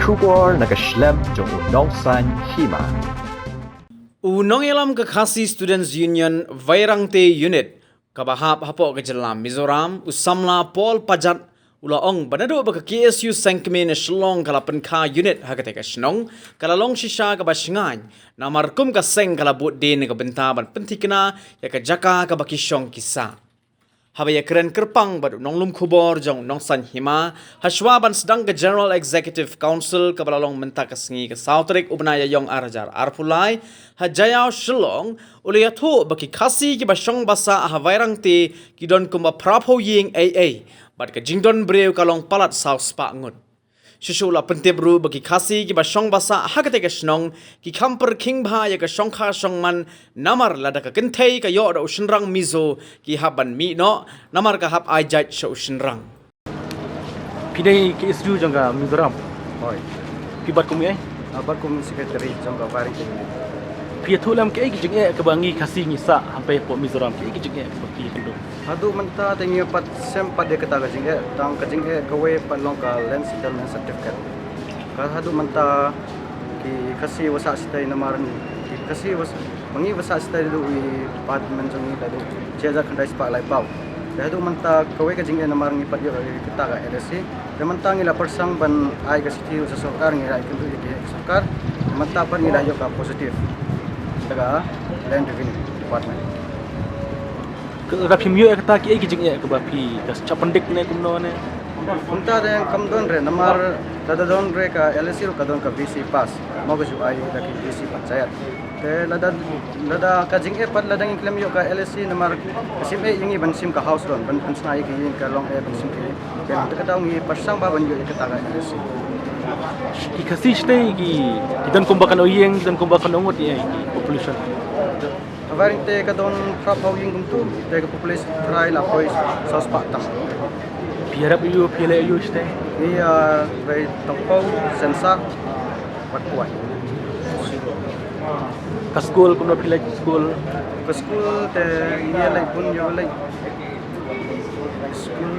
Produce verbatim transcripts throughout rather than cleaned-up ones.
Khubor na ka shlem jong u Nongsaiñ Hima. U nongïalam ka Khasi Students Union Vairangte Unit kaba hap hapoh ka jylla Mizoram, u samla Paul Pajat, u la ong ba naduh ba ka K S U seng kmie na Shillong ka la pynkha unit ha katei ka shnong, ka la long shisha kaba shngaiñ namar kum ka seng ka la bud dien na ka bynta ban pynthikna ïa ka jaka kaba ki shong ki sah. Haba ïakren kyrpang bad u nonglum khubor jong u Nongsaiñ Hima, hashwa ban sdang ka General Executive Council kaba la long mynta ka sngi ka saw tarik u bnai Ïaiong ar hajar arphew lai ha Jaiaw Shillong, u la ïathuh ba ki Khasi kiba shong ba sah ha Vairangte ki don kumba phraphew ïing ei ei, bad ka jingdon briew ka long palat saw spah ngut. Shuh shuh u la pyntip ruh ba ki Khasi kiba shong ba sah ha katei ka shnong ki kham pyrkhing bha ïa ka shongkha shongman, namar lada ka kynthei ka ïoh da u shynrang Mizo ki hap ban mih noh, namar ka hap ai jait sha u shynrang. Phi dei K S U jong ka Mizoram? Hooid. Phi bat kum ei? Ah, bat kum secretary jong ka Vairangte. Phi ïathuh lem kaei ka jingeh kaba ngi Khasi ngi sah hangtei hapoh Mizoram, kaei ka jingeh kaba phi ïakynduh? Haduh mynta te ngi pat shem pat ïa kata ka jingeh, tang ka jingeh kawei pat long ka land settlement certificate. Ka haduh mynta ki Khasi wa sah shatei namar ki Khasi wa sah, ma ngi wa sah shatei haduh i department jong ngi haduh shi hajar khyndai spah laiphew. Te haduh mynta kawei ka jingeh namar ngi pat ïoh ïa kata ka L A C. Te mynta ngi la pyrshang ban ai ka shithi sha sorkar, ngi la ïakynduh ïa ki sorkar. Te mynta pat ngi la ïoh ka positive da ka Land Revenue Department. Ka, ka phim ïoh ïa kata, kiei ki jingeh kaba phi, ka shah pyndik ne kumno ne? Kumta te kam don re, namar lada don re ka L A C ruh ka don ka V C pass, mo ka ju ai da ki V C panchayat. Te lada, lada ka jingeh pat lada ngi khlem ïoh ka L A C namar ka shim eh ïa ngi ban shim ka house loan, ban pynshna ïa ki ïing ka long eh ban shim ki. Te kata ngi pyrshang ba ban ïoh ïa kata ka L A C. Ki Khasi shatei ki, ki don kumba katno ïing, ki don kumba katno ngut ïa ki population? Vairangte ka don phraphew ïing kumtu, te ka population trai la poi saw spah tam. Phi ïarap aïu, phi leit aïu shatei? Ngi, ah, bai tang pau sensa wat kwai. Ka skul kumno phi leit skul? Ka skul te ngi leit bun ïa leit skul.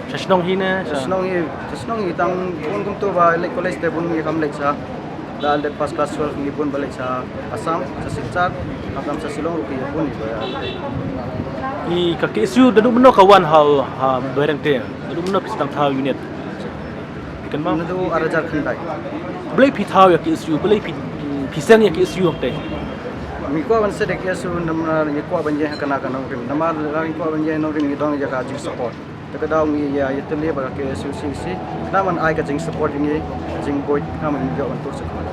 Sha shnong hi ne? Sha shnong hi, sha shnong hi tang bun kumtu ba leit college te bun ngi kam leit sha. Da leit pass class twelve ngi bun ba leit sha Assam, sha Silchar, khamtam sha Shillong ruh ki bun ba. I ka K S U naduh mynno ka wan ha, ha Vairangte, naduh mynno phi sdang thaw unit? Phi kynmaw? Naduh ar hajar khyndai. Balei phi thaw ïa K S U, balei phi, phi seng ïa K S U hangtei? Ngi kwah ban sdang K S U namar ngi kwah ban ïeng ha kane ka nongrim, namar ngi kwah ban ïeng nongrim ngi don ïa ka jingsupport. Te ka daw ngi ïa, ïatylli bad ka K S U C C. Namar ai ka jingsupport ïa ngi, jingbuit, namar ngi ïoh ban tur sha khmat.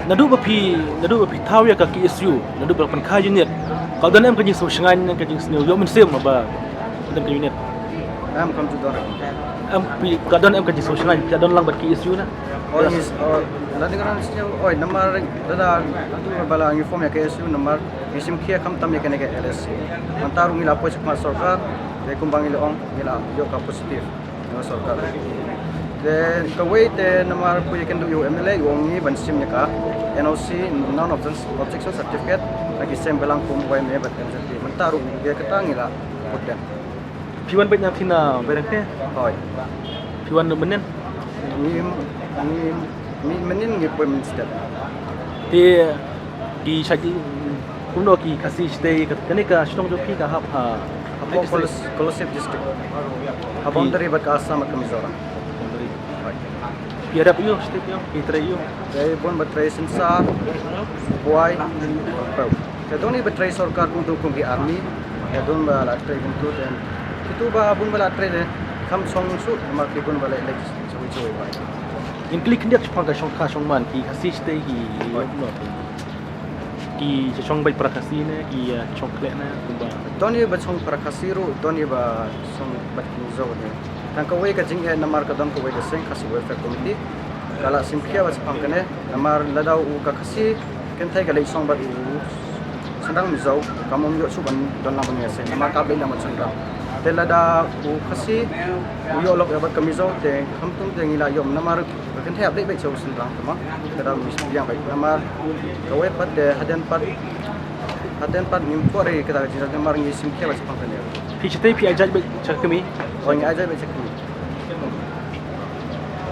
Naduh ba phi, naduh ba phi thaw ïa ka K S U, naduh ba la pynkha unit, ka don em ka jingsngewshngaiñ, ka jingsniew ïoh mynsiem ba don ka unit? Em, kam ju don. Em, phi, ka don em ka jingsngewshngaiñ, phi don lang bad K S U na? Oi, yes. Ngi, oh, la ding ran sniew, oi, namar lada, naduh ba la ngi form ïa K S U namar ngi shim khia khamtam ïa kane ka L A C. Mynta ruh ngi la poi sha khmat sorkar, te kumba ngi la ong, ngi la ïoh ka positive na sorkar. Te kawei te namar phi ïakynduh ïa u M L A, u ong ngi ban shim ïa ka N O C, non objection certificate, na ki seng balang kum Y M A bad M Z P. Mynta ruh ïa kata ngi la put den. Phi wan beit na phi na Vairangte? Hooid. Phi wan mynnin? Ngi, ngi, ngi mynnin ngi poi mynstep. Te ki sha ki, kumno ki Khasi shatei, ka, kane ka shnong jong phi ka hap ha, ha Hapoh Kolas-, Kolasib district. Ha boundary bad ka Assam bad ka Mizoram. Boundary. Hooid. Phi ïarap ïa u shatei phi ong, phi trei ïa u? Trei bun ba trei sensa, kwai, pau. Te don i ba trei sorkar kumtu kum ki army, te don ba la trei kumtu te. Kitu ba bun ba la trei te, kham shong shuh, namar ki bun ba la elek shuh shuh ba. Ngin kylli khyndiat shaphang ka shongkha shongman, ki Khasi shatei ki, hooid, no. Ki sha shong bad para Khasi ne, ki, eh, shong khleh ne, kumba. Don i ba shong para Khasi ruh, don i ba shong bad ki Mizo ne. Tang kawei ka jingeh namar ka don kawei ka seng Khasi Welfare Committee. Ka la shim khia bad shaphang kane, namar lada u ka Khasi kynthei ka leit shong bad u shynrang Mizo, kam ym ïoh shuh ban don lang ban ïaseng, namar ka leit lang bad shynrang. Te lada u Khasi u ïoh lok ïa bad ka Mizo, te khamtam te ngi la ïoh namar ka kynthei hap leit beit sha u shynrang, te ma ka dang biang beit namar kawei pat te hadien pat, hadien pat ngim kwah re kata ka jingïaseng namar ngi shim khia bad shaphang kane. Phi shatei phi ai jait beit sha ka kmie? Oi, ngi ai jait beit sha ka kmie.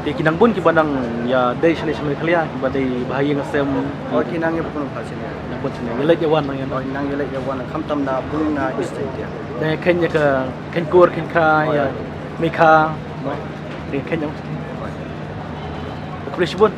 Te ki nang bun kiba nang ïa dei shane sha Meghalaya, kiba dei ba ha ïing ha sem. Oh, ki nang ïa bun pha shane. Nang bun shane. Ïa leit ïa wan nang ïa. Oh, nang ïa leit ïa wan, khamtam na bun na East India. Nang ïa kheiñ ïa ka, kheiñ kur, kheiñ kha, ïa mei kha. Nang ïa kheiñ ïa. Khublei shibun.